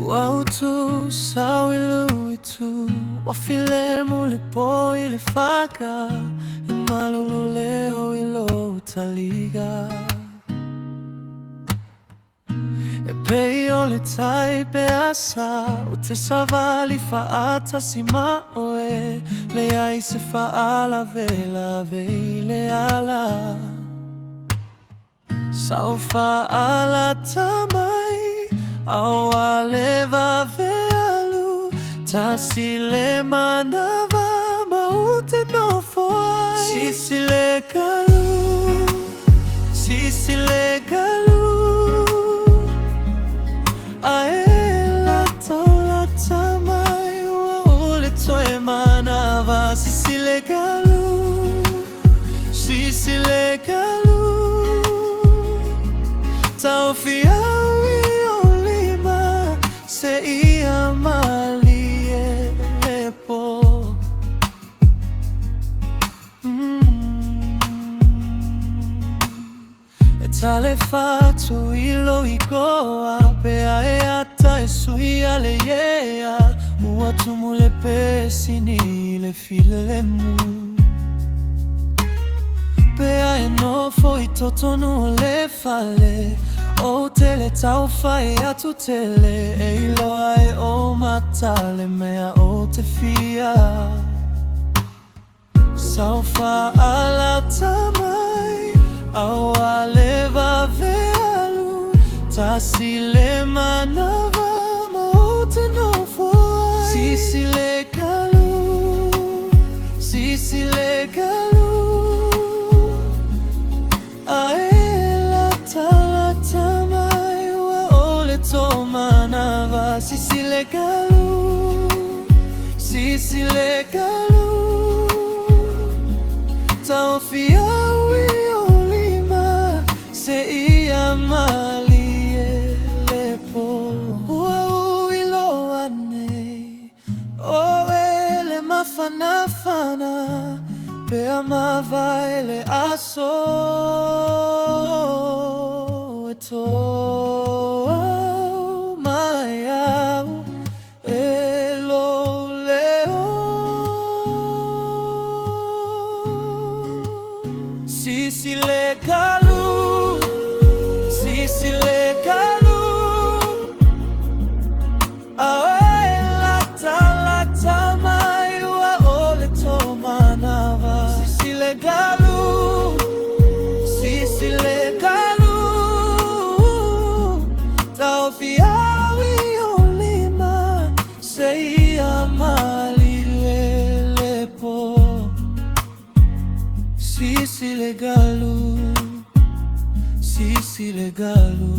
Ua utu sau i itu ua filemu le po i le faga e malulu leo i lou taliga. E pei o le tai pe asa ou te savali faatasi ma oe leai se faalavelave i le ala. Sau faalata mai aua le vave alu tasi le manava ma ou te nofo ai. Sisi le galu, sisi le galu, ae lata lata mai ua ʻole toe manava. Sisi le galu, sisi le galu, taofi au i ou lima seia malie le po. E talefa atu i lou igoa pe ae ata e sui a le iea ua tumu le pesini i le filemu. Pe a e nofo i totonu o le fale ou te le tau fai atu tele e iloa ai o mata le mea ou te fia. Sau faalata mai aua le vave alu tasi le manava ma ou te nofo ai. Sisi le galu, sisi le galu, ae lata lata mai ua ʻole toe manava. Sisi le galu, sisi le galu, taofi au i ou lima seia malie le po. Ua ui loa nei oe le mafanafana pe a mavae le aso e toa mai au e lou leo. Sisi le galu, sisi le galu, ae lata lata mai ua ʻole toe manava. Sisi le galu, sisi le galu, taofi au i ou lima seia malie le po. Sisi le galu, sisi le galu.